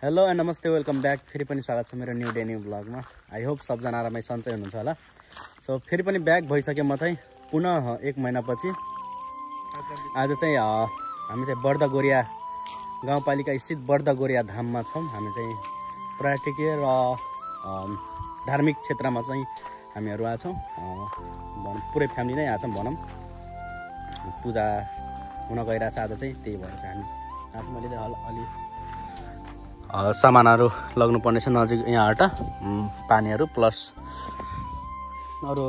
Hello and नमस्ते, welcome back. फेरि पनि स्वागत छ मेरो न्यू डे न्यू ब्लगमा। आई होप सबजना आरामै सन्चै हुनुहुन्छ होला। सो फेरि पनि ब्याक भइसकेँ म चाहिँ पुनः 1 महिनापछि। आज चाहिँ हामी चाहिँ बर्दागोरिया गाउँपालिका स्थित बर्दागोरिया धाममा छौँ। हामी चाहिँ पर्यटकीय र धार्मिक क्षेत्रमा चाहिँ हामीहरू आछौँ। पुरै फ्यामिली नै आछौँ भनौँ। पूजा हुन गइरहेछ आज चाहिँ, त्यही भएर चाहिँ हामी आज मैले चाहिँ अलि सामानहरू लग्नुपर्ने छ नजिक यहाँबाट। पानीहरू प्लस अरू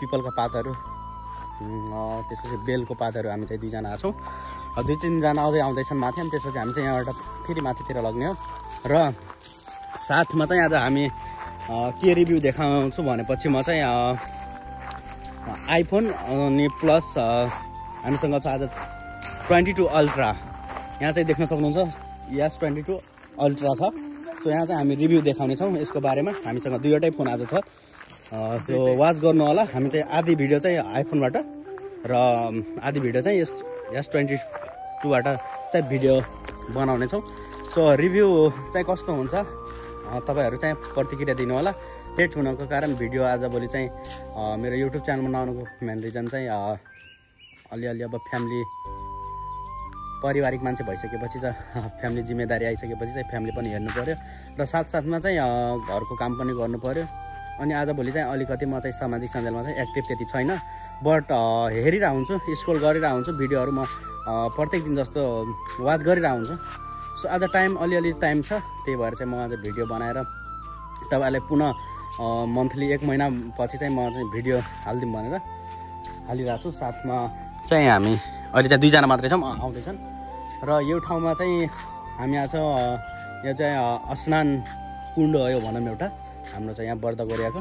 पिपलका पातहरू, त्यसपछि बेलको पातहरू हामी चाहिँ 2 जना छौँ। 2-3 जना अझै आउँदैछन् माथि। अनि त्यसपछि हामी चाहिँ यहाँबाट फेरि माथितिर लग्ने हो। र साथमा चाहिँ आज हामी के रिभ्यू देखाउँछु भनेपछि म चाहिँ आइफोन अनि प्लस हामीसँग छ आज 22 अल्ट्रा। यहाँ चाहिँ देख्न सक्नुहुन्छ S22 अल्ट्रा छ। सो यहाँ चाहिँ हामी रिभ्यू देखाउने छौँ यसको बारेमा। हामीसँग 2वटै फोन आज छ। सो वाच गर्नु होला। हामी चाहिँ आधी भिडियो चाहिँ आइफोनबाट र आधी भिडियो चाहिँ S22बाट चाहिँ भिडियो बनाउने छौँ। सो रिभ्यू चाहिँ कस्तो हुन्छ तपाईँहरू चाहिँ प्रतिक्रिया दिनु होला। लेट हुनको कारण भिडियो आजभोलि चाहिँ मेरो युट्युब च्यानलमा नआउनुको मेन रिजन चाहिँ अलिअलि अब फ्यामिली पारिवारिक मान्छे भइसकेपछि चाहिँ फ्यामिली जिम्मेदारी आइसकेपछि चाहिँ फ्यामिली पनि हेर्नु पर्यो र साथसाथमा चाहिँ घरको काम पनि गर्नु पर्यो। अनि आजभोलि चाहिँ अलिकति म चाहिँ सामाजिक सञ्जालमा चाहिँ एक्टिभ त्यति छैन, बट हेरिरहेको हुन्छु, स्क्रोल गरिरहेको हुन्छु। भिडियोहरू म प्रत्येक दिन जस्तो वाच गरिरहेको हुन्छु। सो आज अलिअलि टाइम छ, त्यही भएर चाहिँ म आज भिडियो बनाएर तपाईँहरूलाई पुनः मन्थली 1 महिनापछि चाहिँ म चाहिँ भिडियो हालिदिउँ भनेर हालिरहेको छु। साथमा चाहिँ हामी अहिले चाहिँ 2 जना मात्रै छौँ, आउँदैछन्। र यो ठाउँमा चाहिँ हामी आज यो चाहिँ स्नान कुण्ड हो यो भनौँ एउटा हाम्रो चाहिँ यहाँ बर्दागोरियाको।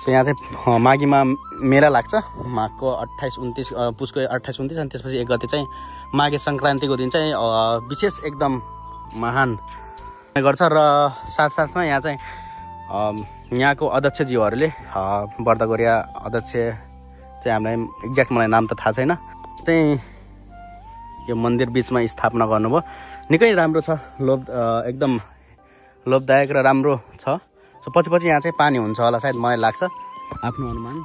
सो यहाँ चाहिँ माघीमा मेला लाग्छ। माघको 28-29 पुसको 28-29 अनि त्यसपछि 1 गते चाहिँ माघे सङ्क्रान्तिको दिन चाहिँ विशेष एकदम महान गर्छ। र साथसाथमा यहाँ चाहिँ यहाँको अध्यक्षज्यूहरूले बर्दागोरिया अध्यक्ष चाहिँ हामीलाई एक्ज्याक्ट मलाई नाम त थाहा छैन, चाहिँ यो मन्दिर बिचमा स्थापना गर्नुभयो। निकै राम्रो छ, एकदम लोभदायक र राम्रो छ। सो पछि यहाँ चाहिँ पानी हुन्छ होला सायद, मलाई लाग्छ आफ्नो अनुमान।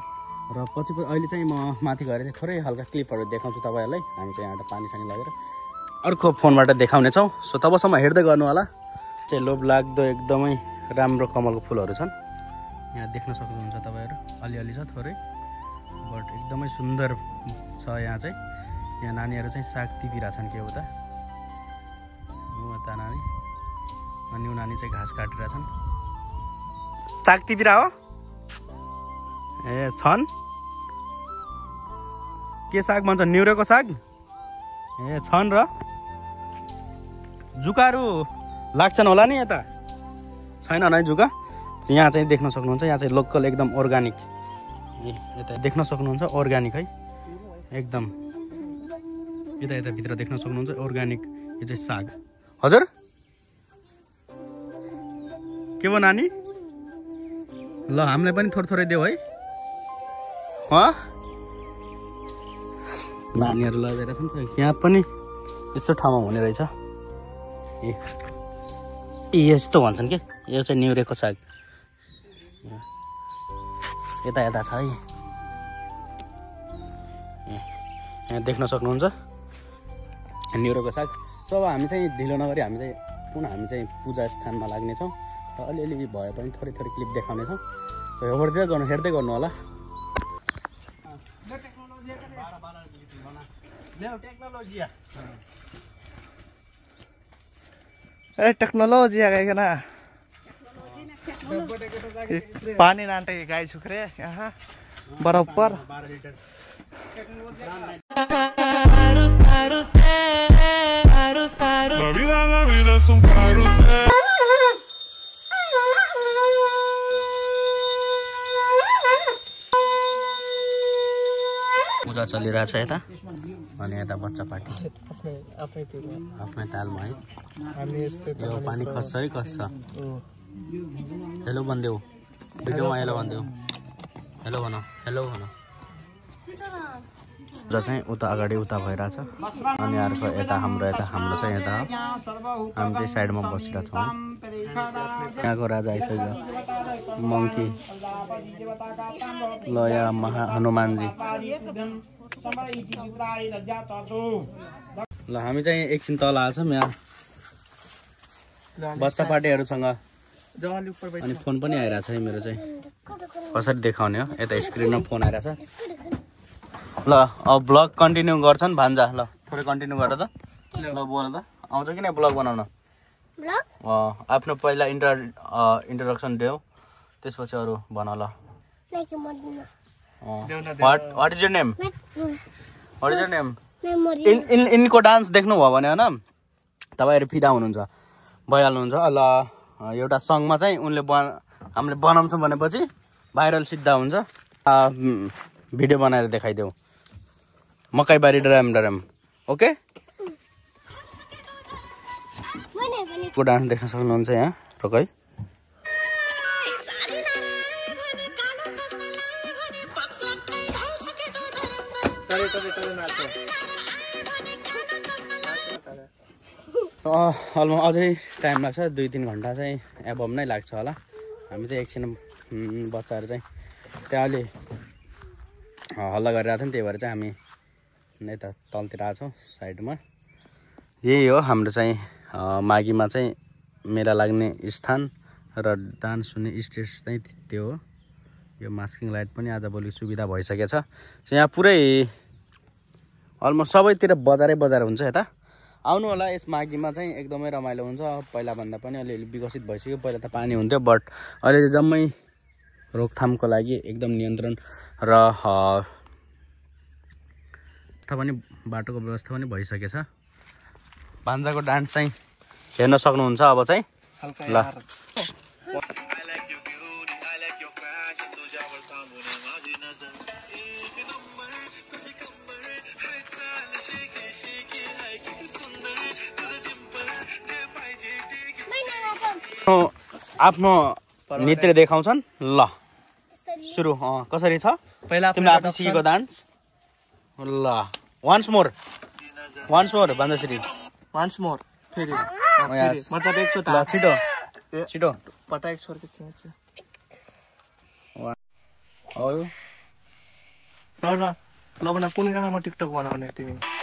र पछि अहिले चाहिँ म माथि गएर चाहिँ थोरै हल्का क्लिपहरू देखाउँछु तपाईँहरूलाई। हामी चाहिँ यहाँबाट पानी लगेर अर्को फोनबाट देखाउनेछौँ। सो तबसम्म हेर्दै गर्नु होला। चाहिँ लोभलाग्दो एकदमै राम्रो कमलको फुलहरू छन्, यहाँ देख्न सक्नुहुन्छ तपाईँहरू। अलिअलि छ थोरै, बट एकदमै सुन्दर छ। यहाँ चाहिँ यहाँ नानीहरू चाहिँ साग टिपिरहेछन् के उता नानी, अनि ऊ नानी चाहिँ घाँस काटिरहेछन्। साग टिपिरा हो ए छन् के साग भन्छ, न्युरेको साग ए छन्। र जुकाहरू लाग्छन् होला नि यता, छैन है जुका। यहाँ चाहिँ देख्न सक्नुहुन्छ, यहाँ चाहिँ लोकल एकदम अर्ग्यानिक, यता देख्न सक्नुहुन्छ अर्ग्यानिक है एकदम। यता भित्र देख्न सक्नुहुन्छ अर्ग्यानिक यो चाहिँ साग। हजुर के भयो नानी? ल हामीलाई पनि थोरै देऊ है। नानीहरू लगेर छन्। यहाँ पनि यस्तो ठाउँमा हुने रहेछ। यस्तो भन्छन् के, यो चाहिँ न्युरेको साग। यता छ है, यहाँ देख्न सक्नुहुन्छ न्युरोको साग। सो अब हामी चाहिँ ढिलो नगरी हामी चाहिँ पूजा स्थानमा लाग्नेछौँ। र अलिअलि भए पनि थोरै क्लिप देखाउनेछौँ। हेर्दै गर्नु होला। टेक्नोलॉजी आ गई ना, पानी नाटे गाय सुखरे यहाँ बराबर। पूजा चलिरहेछ यता, अनि यता बच्चा पार्टी आफ्नै तालमा है। यो पानी खस्छ है, खस्छ। हेलो भनिदेऊ भिडियोमा, हेलो भनिदेऊ, हेलो भन, हेलो भन। चाहिँ उता अगाडि उता भइरहेछ अनि अर्को यता हाम्रो छ यता हामी चाहिँ साइडमा बसिरहेको छौँ यहाँको राजा आइसक्यो मङ्की ल यहाँ हनुमानजी ल हामी चाहिँ एकछिन तल आएछौँ यहाँ बच्चा पार्टीहरूसँग अनि फोन पनि आइरहेछ है मेरो चाहिँ कसरी देखाउने हो यता स्क्रिनमा फोन आइरहेछ ल अब ब्लग कन्टिन्यू गर्छन् भान्जा ल थोरै कन्टिन्यू गर त ल बोल त आउँछ कि नै ब्लग बनाउन आफ्नो पहिला इन्ट्रोडक्सन देऊ त्यसपछि अरू भन ल व्हाट इज योर नेम इनको डान्स देख्नुभयो भने होइन तपाईँहरू फिदा हुनुहुन्छ भइहाल्नुहुन्छ ल एउटा सङमा चाहिँ उनले हामीले बनाउँछौँ भनेपछि भाइरल सिद्धा हुन्छ भिडियो बनाएर देखाइदेऊ मकैबारी डराम ओके को डान्स देख्न सक्नुहुन्छ यहाँ टोकै अझै टाइम लाग्छ 2-3 घन्टा चाहिँ एबभ नै लाग्छ होला हामी चाहिँ एकछिन बच्चाहरू चाहिँ त्यहाँ अलि हल्ला गरिरहेको थियो नि त्यही भएर चाहिँ हामी यता तलतिर आएको छौँ साइडमा यही हो हाम्रो चाहिँ माघीमा चाहिँ मेला लाग्ने स्थान र डान्स हुने स्टेज चाहिँ त्यो हो यो मास्किङ लाइट पनि आजभोलि सुविधा भइसकेछ यहाँ पुरै अलमोस्ट सबैतिर बजार हुन्छ यता आउनु होला यस माघीमा चाहिँ एकदमै रमाइलो हुन्छ पहिलाभन्दा पनि अलिअलि विकसित भइसक्यो पहिला त पानी हुन्थ्यो बट अहिले चाहिँ जम्मै रोकथामको लागि एकदम नियन्त्रण र पनि बाटोको व्यवस्था पनि भइसकेछ भान्जाको डान्स चाहिँ हेर्न सक्नुहुन्छ अब चाहिँ ल आफ्नो नृत्य देखाउँछन् ल सुरु कसरी छ पहिला तिमीले आफ्नो सिकेको डान्स ल वन्स मोर भन्दाश्री वन्स मोर फेरि मतलब एकचोटि ल छिटो पटा एक छोर के खिच्छ ल बना कुन गानामा टिकटक बनाउने तिमी